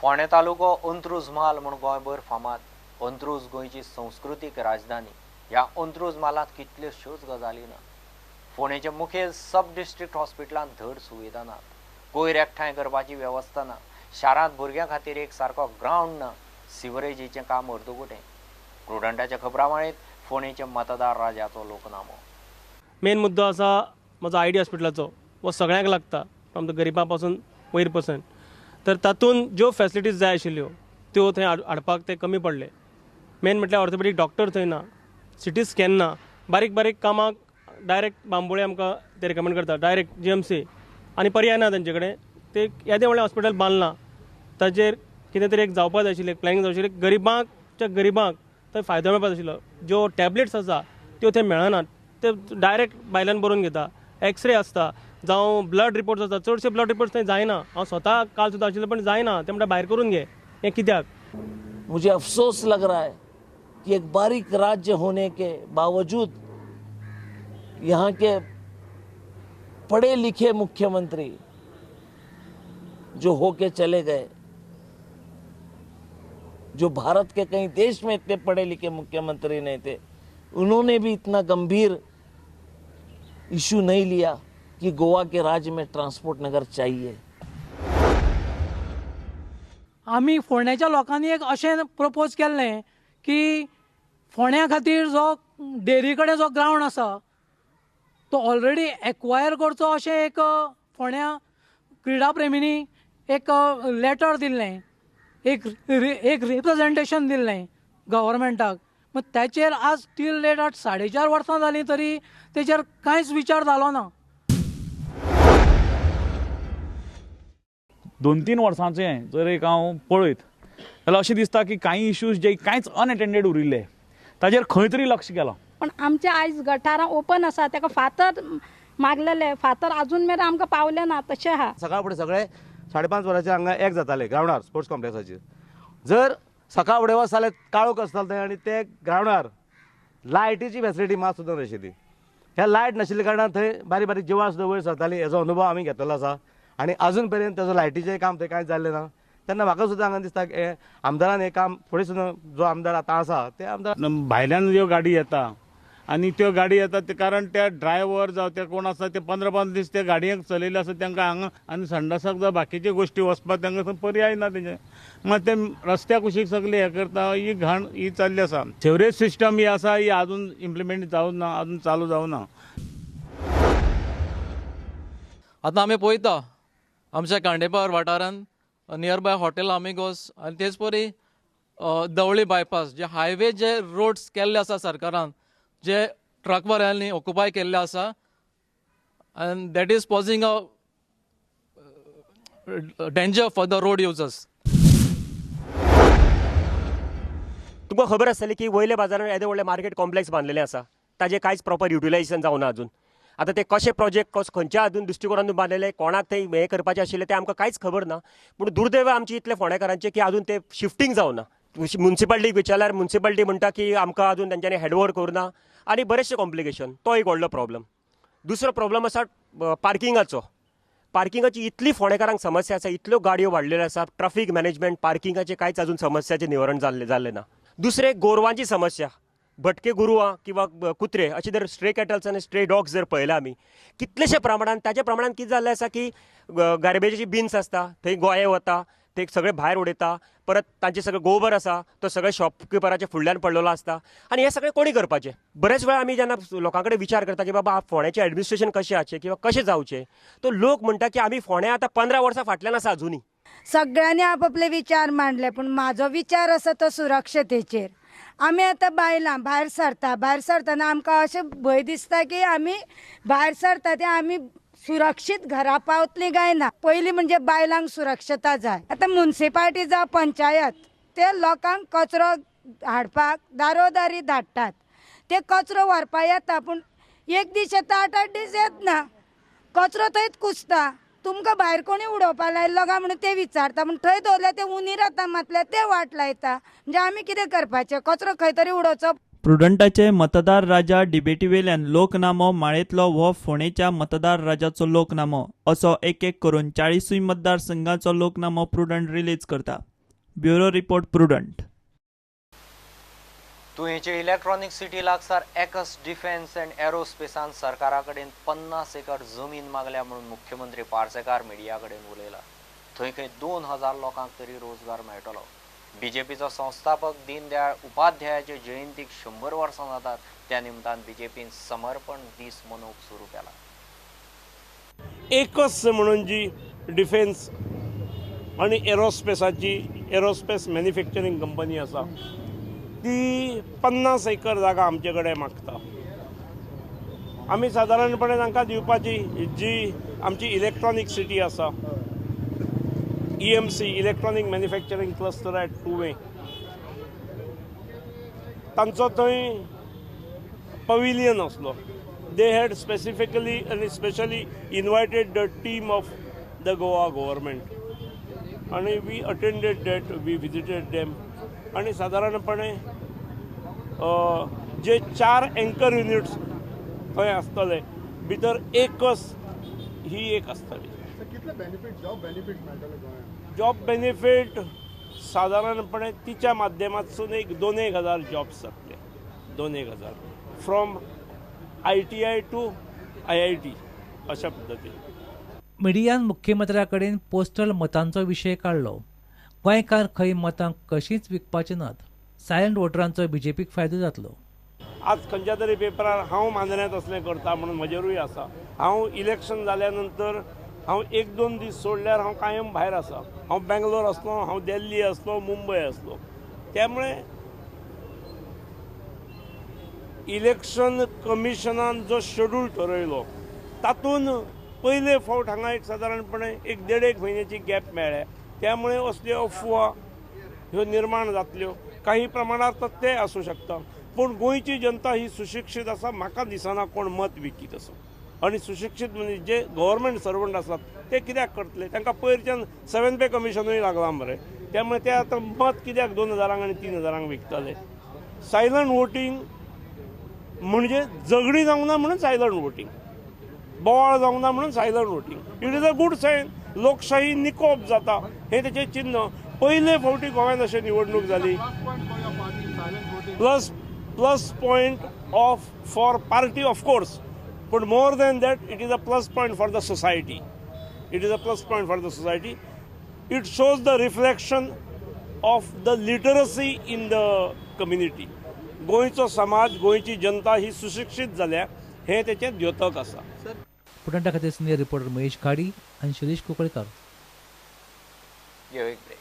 फोंडें तालुको अंत्रुज म्हाल म्हूण गोंयभर फामाद. अंत्रुज गोंयची संस्कृतीक राजधानी. ह्या अंत्रुज म्हालांत कितल्योश्योच गजाली ना. फोंडेच्या मुखेल सब डिस्ट्रिक्ट हॉस्पिटलांत धड सुविधा नात, कोयर एकठांय करपाची वेवस्था ना, शारांत भुरग्यां खातीर एक सारको ग्रावंड ना, सिवरेजीचें काम अर्दकुटें. प्रुडंटाच्या खबरामाळेंत फोंडेच्या मतदार राजाचो लोकनामो. मेन मुद्दो आसा म्हजो I D हॉस्पिटलाचो, हो सगळ्यांक लागता, फ्रॉम the गरिबां पासून वयर पसून. तर तातूंत ज्यो फॅसिलिटीज जाय आशिल्ल्यो त्यो थंय हाडपाक ते कमी पडले. मेन म्हटल्यार ऑर्थोपेडीक डॉक्टर थंय ना, सिटी स्कॅन ना, बारीक बारीक कामाक डायरेक्ट बांबोळे आमकां ते रिकमेंड करता, डायरेक्ट जीएमसी, आनी पर्याय ना तेंचे कडेन. ते येदें व्हडलें हॉस्पिटल बांदलां, ताचेर कितें तरी एक जावपाक जाय आशिल्लें, प्लॅनिंग जाय आशिल्लें, गरिबांकच्या गरिबांक थंय फायदो मेळपाक जाय आशिल्लो. ज्यो टॅबलेट्स आसा त्यो थंय मेळनात, ते डायरेक्ट भायल्यान बरोवन घेता. एक्सरे आसता जावं ब्लड रिपोर्ट्स आसता, चडशे ब्लड रिपोर्ट्स थंय जायना. हांव स्वता काल सुद्दां आशिल्लें पण जायना, ते म्हणटा भायर करून घे. हें कित्याक? मुझे अफसोस लग रहा है कि एक बारीक राज्य होने के बावजूद यहाँ के पढ़े लिखे मुख्यमंत्री जो होके चले गए, जो भारत के कई देश में इतने पढ़े लिखे मुख्यमंत्री नहीं थे, उन्होंने भी इतना गंभीर इशू नहीं लिया कि गोवा के राज्य में ट्रांसपोर्ट नगर चाहिए. आमी फोंड्याच्या लोकांनी एक अशें प्रपोज केल्लें की फोंड्या खातीर जो डेअरी कडेन जो ग्रावंड आसा तो ऑलरेडी एक्वायर करचो अशें एक फोंड्या क्रिडा प्रेमींनी एक लेटर दिल्लें, एक रिप्रेजेंटेशन दिल्लें गव्हर्मेंटाक. मग ताचेर आज टील डेट आज 4.5 वर्सां जालीं तरी तेचेर कांयच विचार जालो ना. 2-3 वर्सांचें जर एक हांव पळयत जाल्यार अशें दिसता की कांय इश्यूज जे कांयच अनएटेंडेड उरिल्ले ताजेर खंय तरी लक्ष गेलां. पण आमचे आयज गटारां ओपन आसा, ताका फातर मागलेले, फातर अजून मेरेन आमकां पावले ना तशें आहा. सकाळ फुडें सगळे 5:30 वरांचेर हांगा एक जाताले ग्रावंडार स्पोर्ट्स कॉम्प्लेक्साचेर. जर सकाळ फुडें वच जाल्यार काळोख आसतालो थंय आनी ते ग्रावंडार लायटीची फेसिलिटी मात सुद्दां नाशिल्ली. ह्या लायट नाशिल्ल्या कारणान थंय बारीक बारीक जिवां सुद्दां वयर सरतालीं, हेजो अनुभव आमी घेतलेलो आसा आनी अजून पर्यंत तेजो लायटीचें काम थंय कांयच जाल्लें ना. तेन्ना म्हाका सुद्दां हांगा दिसता की आमदारान हें काम फुडें सुद्दां जो आमदार आतां आसा ते आमदार भायल्यान ज्यो गाडी येता आनी त्यो गाडी येता ते कारण त्या ड्रायव्हर जावं ते कोण आसा ते 15-15 दीस ते गाडयेक चलयले आसा तांकां हांगा आनी संडासाक जावं बाकीच्यो गोश्टी वचपाक तांकां पर्याय ना तेजें. मात ते रस्त्या कुशीक सगळे हें करता, ही घाण ही चल्ली आसा. सिवरेज सिस्टम ही आसा ही आजून इम्प्लिमेंट जावं ना, आजून चालू जावं ना. आतां आमी पळयता आमच्या कांडेपार वाठारांत नियर बाय हॉटेल आमिगोस आनी तेच परी दवळी बायपास जे हायवे जे रोड्स केल्ले आसा सरकारान, जे ट्रकवाल्यांनी ऑक्युपाय केल्ले आसा, and that is posing a danger for the road users. तुमकां खबर आसतली की वयल्या बाजारान येदें व्हडलें मार्केट कॉम्प्लेक्स बांदलेलें आसा, ताजें कांयच प्रॉपर युटिलायझेशन जावना अजून. आतां ते कशे प्रोजेक्ट खंयच्या अजून दृश्टिकोणान बांदलेले, कोणाक ते हें करपाचें आशिल्लें तें आमकां कांयच खबर ना. पूण दुर्दैव आमचें इतलें फोंडेकारांचें की अजून ते शिफ्टींग जावना. मुन्सिपाल्टीक विचारल्यार मुन्सिपाल्टी म्हणटा की आमकां अजून तेंच्यांनी हँडओवर करुना आनी बरेचशे कॉम्प्लिकेशन. तो एक व्हडलो प्रॉब्लम. दुसरो प्रॉब्लम आसा पार्किंगाचो. पार्किंगाची इतली फोंडेकारांक समस्या आसा, इतल्यो गाडयो वाडलेल्यो आसा, ट्राफीक मॅनेजमेंट पार्किंगाचें कांयच अजून समस्याचें निवारण जाल्लें ना. दुसरें गोरवांची समस्या, भटके गोरवां किंवा कुत्रे अशे जर स्ट्रे कॅटल्स आनी स्ट्रे डॉग्स जर पळयले आमी कितलेशे प्रमाणान, ताच्या प्रमाणान कितें जाल्लें आसा की गार्बेजाची बिन्स आसता थंय गोये वता, ते सगळे भायर उडयता, परत तांचे सगळे गोबर आसा तो सगळे शॉपकिपराच्या फुडल्यान पडलेलो आसता आनी हें सगळें कोणी करपाचें. बरेच वेळा आमी जेन्ना लोकां कडेन विचार करता की बाबा फोंड्याचें एडमिनिस्ट्रेशन कशें आसचें किंवा कशें जावचें, तो लोक म्हणटा की आमी फोंड्या आतां 15 वर्सां फाटल्यान आसा अजुनूय. सगळ्यांनी आपापले विचार मांडले, पूण म्हाजो विचार आसा तो सुरक्षतेचेर. आमी आतां बायलां भायर सरता, भायर सरतना आमकां अशें भंय दिसता की आमी भायर सरता ते आमी सुरक्षीत घरा पावतली काय ना. पयलीं म्हणजे बायलांक सुरक्षता जाय. आतां मुन्सिपाल्टी जावं पंचायत ते लोकांक कचरो हाडपाक दारोदारी धाडटात, ते कचरो व्हरपाक येता पूण एक दीस येता, 8-8 दीस येत ना, कचरो थंयच कुसता. तुमकां भायर कोणी उडोवपाक लायल्लो काय म्हणून ते विचारता, पूण थंय दवरल्यार ते उंदीर आतां मातल्यार ते वाट लायता. म्हणजे आमी कितें करपाचें, कचरो खंय तरी उडोवचो. प्रुडंटाचे मतदार राजा डिबेटीवेल्यान लोकनामो माळेंतलो हो फोंडेच्या मतदार राजाचो लोकनामो असो एक एक करून 40 मतदारसंघाचो लोकनामो प्रुडंट रिलीज करता. Bureau report, Prudent. तुयेंचे electronic city लागसार एकस डिफेन्स अँड एरोस्पेसान सरकारा कडेन 50 एकर जमीन मागल्या म्हणून मुख्यमंत्री पार्सेकार मिडिया कडेन उलयला. थंय खंय 2000 लोकांक तरी रोजगार मेळटलो. बीजेपीचो संस्थापक दीनदयाळ उपाध्यायाचे जयंतीक 100 वर्सां जातात त्या निमतान बीजेपीन समर्पण दीस मनोवंक सुरू केला. एकस म्हणून जी डिफेन्स आनी एरोस्पेसाची एरोस्पेस मॅन्युफॅक्चरींग कंपनी आसा ती 50 एकर जागा आमचे कडेन मागता. आमी सादारणपणे तांकां दिवपाची जी आमची इलेक्ट्रॉनीक सिटी आसा, EMC electronic manufacturing cluster at Tuem, तांचो थंय पविलियन आसलो. They had specifically आनी specially invited the team of the Goa government आनी we attended that, we visited them. आनी सादारणपणे जे 4 एंकर युनिट्स थंय आसतले भितर एकच ही एक आसतली. जॉब बेनिफीट सादारणपणे तिच्या माध्यमांतसून एक 2-1 हजार जॉब्स जातले, 2-1 हजार फ्रॉम ITI to IIT अशा पद्दतीन. मिडियान मुख्यमंत्र्या कडेन पोस्टल मतांचो विशय काडलो. गोंयकार खंय मतां कशींच विकपाचे नात. सायलंट वोटरांचो बीजेपीक फायदो जातलो. आज खंयच्या तरी पेपरार हांव मांद्र्यांत असलें करता म्हणून म्हजेरूय आसा. हांव इलेक्शन जाल्या नंतर हांव 1-2 दीस सोडल्यार हांव कायम भायर आसा. हांव बेंगलोर आसलो, हांव दिल्ली आसलो, मुंबय आसलो. त्यामुळे इलेक्शन कमिशनान जो शेड्यूल ठरयलो तातूंत पयले फावट हांगा एक सादारणपणे 1-1.5 म्हयन्याची गॅप मेळ्ळ्या. त्यामुळे असल्यो अफवा ह्यो निर्माण जातल्यो. काही प्रमाणात तर ते आसूं शकता, पूण गोंयची जनता ही सुशिक्षीत आसा. म्हाका दिसना कोण मत विकीत आसा. आनी सुशिक्षीत म्हणजे जे गव्हर्मेंट सर्वंट आसात ते कित्याक करतले? तांकां पयरच्यान 7 पे कमिशनूय लागलां मरे. त्यामुळे ते आतां मत कित्याक 2000 आनी 3000 विकतले? सायलंट वोटींग म्हणजे झगडी जावंक ना म्हणून सायलंट वोटींग, बोवाळ जावंक ना म्हणून silent voting. It is a good sign. लोकशाही निकोप जाता हें तेचें चिन्न. पयले फावटी गोंयांत अशें निवडणूक जाली. Plus point of for party of course, but more than that it is a plus point for the society. It is a plus point for the society. It shows the reflection of the literacy in the community. गोंयचो समाज, गोंयची जनता ही सुशिक्षीत जाल्या हें तेचें द्योतक आसा. प्रुडंटा खातीर सिनियर रिपोर्टर महेश खाडी आनी शिरीष कुंकळकार. घेवया एक ब्रेक.